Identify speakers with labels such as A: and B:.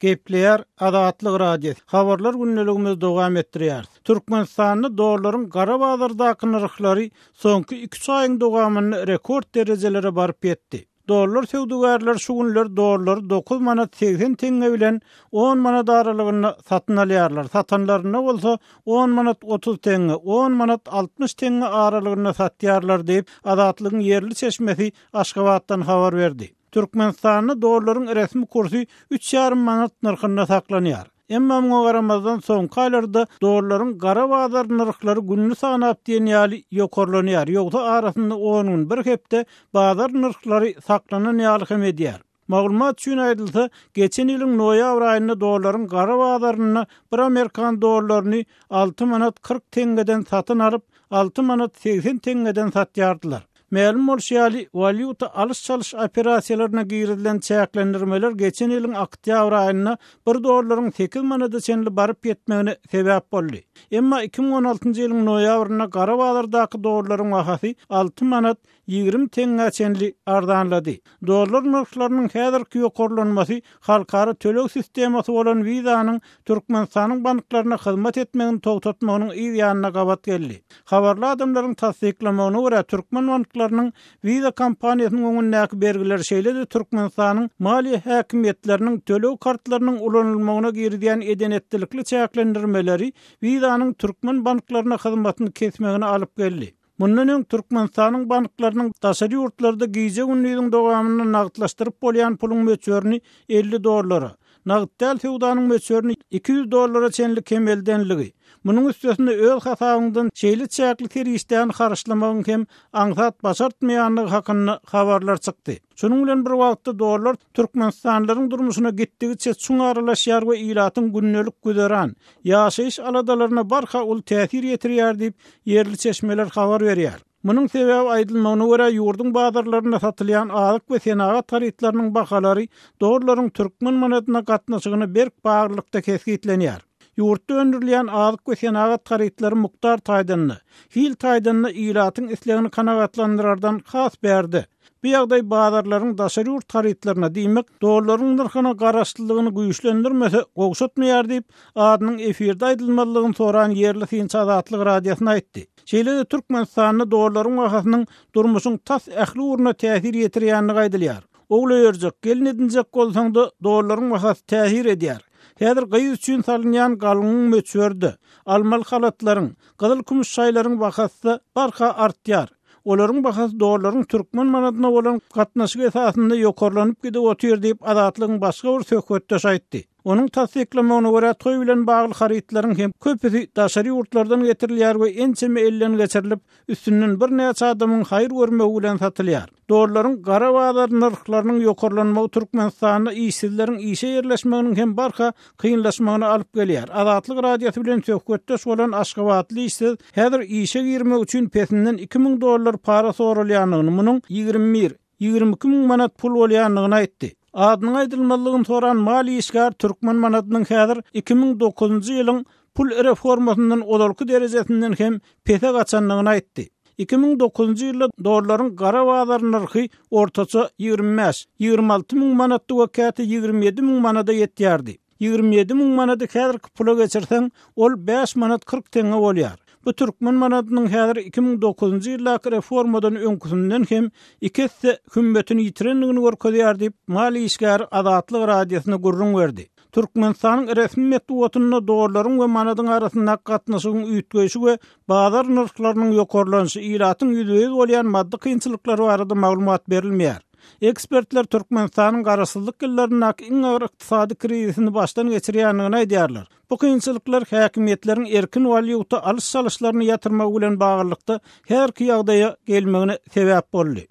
A: Gepleýär Azatlyk Radiosy. Habarlar gündeligimizi dowam etdirýäris. Türkmenistanda dollaryň gara bazardaky nyrhlary soňky iki-üç aýyň dowamynda rekord derejelere baryp ýetdi. Dollar söwdagärleri şu günler dollary dokuz manat 80 teňňe bilen on manat aralygynda satyn alýarlar, satanlarynda bolsa on manat 30 teňňe, on manat 60 teňňe aralygynda satýarlar diýip, Azatlygyň ýerli çeşmesi Aşgabatdan habar berdi. Türkmenistanda dollaryň resmi kursy üç ýarym manat nyrhynda saklanýar. Emma muňa garamazdan soňky aýlarda dollaryň gara bazar nyrhlary gününi sanap diýen ýaly ýokarlanýar, ýogsa arasynda on gün, bir hepde bazar nyrhlary saklanan ýaly hem edýär. Maglumat üçin aýdylsa, geçen ýylyň noýabr aýynda dollaryň gara bazarynda bir amerikan dollaryny alty manat 40 teňňeden satyn alyp, alty manat 80 teňňeden satýardylar. Mälim bolşy ýaly, walýuta alyş-çalyş operasiýalaryna girizilen çäklendirmeler geçen ýylyň oktýabr aýynda bir dollaryň sekiz manada çenli baryp ýetmegine sebäp boldy. Emma 2016-njy ýylyň noýabrynda gara bazardaky dollaryň bahasy alty manat 20 teňňä çenli arzanlady. Dollar nyrhlarynyň häzirki ýokarlanmasy halkara töleg sistemasy bolan Visa-nyň Türkmenistanyň banklaryna hyzmat etmegini togtatmagynyň yz ýanyna gabat geldi. Habarly adamlaryň tassyklamagyna görä, türkmen banklarynyň Visa kompaniýasynyň öňündäki bergileri şeýle-de Türkmenistanyň maliýe häkimiýetleriniň töleg kartlarynyň ulanylmagyna girizýän eden-etdilikli çäklendirmeleri Visa-nyň türkmen banklaryna hyzmatyny kesmegine alyp geldi. Mundan öň Türkmenistanyň banklarynyň daşary ýurtlarda gije-gündiziň dowamynda nagtlaşdyryp bolýan puluň möçberini 50 dollara, nagt däl söwdanyň möçberini 200 dollara çenli kemeldenligi, munuň üstesine öz hasabyňdan şeýle çäkli serişdäni harçlamagyň hem aňsat başartmaýandygy hakynda habarlar çykdy. Şunuň bilen bir wagtda dollar türkmenistanlylaryň durmuşyna gitdigiçe çuň aralaşýar we ilatyň gündelik güzeran, ýaşaýyş aladalaryna barha uly täsir ýetirýär diýip, ýerli çeşmeler habar berýär. Munuň sebäbi aýdylmagyna görä, ýurduň bazarlarynda satylýan azyk we senagat harytlarynyň bahalary dollaryň türkmen manadyna gatnaşygyna berk baglylykda kesgitlenýär. Ýurtda öndürilýän azyk we senagat harytlary mukdar taýdan-da, hil taýdan-da ilatyň islegini kanagatlandyrardan has bärde. Bu ýagdaý bazarlaryň daşary ýurt harytlaryna, diýmek, dollaryň nyrhyna garaşlylygyny güýçlendirmese, gowşatmaýar diýip, adynyň efirde aýdylmazlygyny soran ýerli synçy Azatlyk Radiosyna aýtdy. Şeýle-de Türkmenistanda dollaryň bahasynyň durmuşyň tas ähli ugruna täsir ýetirýändigi aýdylýar. Ogul öýerjek, gelin edinjek bolsaň-da, dollaryň bahasy täsir edýär. Häzir gyz üçin salynýan galyňyň möçberi-de, almaly halatlaryň, gyzyl-kümüş şaýlaryň bahasy-da barha artýar. Olaryň bahasy dollaryň türkmen manadyna bolan gatnaşygy esasynda ýokarlanyp gidip otyr diýip, Azatlygyň başga bir söhbetdeşi aýtdy. Onuň tassyklamagyna görä, toý bilen bagly harytlaryň hem köpüsi daşary ýurtlardan getirilýär we ençeme elden geçirilip, üstünden birnäçe adamyň haýyr görmegi bilen satylýar. Dollaryň gara bazar nyrhlarynyň ýokarlanmagy Türkmenistanda işsizleriň işe ýerleşmeginiň hem barha kynlaşmagyna alyp gelýär. Azatlyk Radiosy bilen söhbetdeş bolan aşgabatly işsiz häzir işe girmek üçin pesinden 2000 dollar para soralýandygyny, munuň 21, 22 müň manat pul bolýandygyny aýtdy. Adynyň aýdylmazlygyny soran maliýe işgäri türkmen manadynyň häzir 2009-njy ýylyň pul reformasyndan ozalky derejesinden hem pese gaçandygyny aýtdy. 2009-njy ýylda dollaryň gara bazar nyrhy ortaça 25, 26 müň manatdy we käte 27 müň manada ýetýärdi. 27 müň manady häzirki pula geçirseň, ol bäş manat 40 teňňe bolýar. Bu türkmen manadynyň häzir 2009-njy ýyldaky reformadan öňküsinden hem iki esse hümmetini ýitirendigini görkezýär diýip, maliýe işgäri Azatlyk Radiosyna gürrüň berdi. Türkmenistanyň resmi metbugatynda dollaryň we manadyň arasyndaky gatnaşygyň üýtgeýşi we bazar nyrhlarynyň ýokarlanyşy, ilatyň ýüzbe-ýüz bolýan maddy kynçylyklary barada maglumat berilmeýär. Ekspertler Türkmenistanyň garaşsyzlyk ýyllaryndaky iň agyr ykdysady krizisini başdan geçirýändigini aýdýarlar. Bu kynçylyklar häkimiýetleriň erkin walýuta alyş-çalyşlaryny ýatyrmagy bilen baglylykda häzirki ýagdaýa gelmegine sebäp boldy.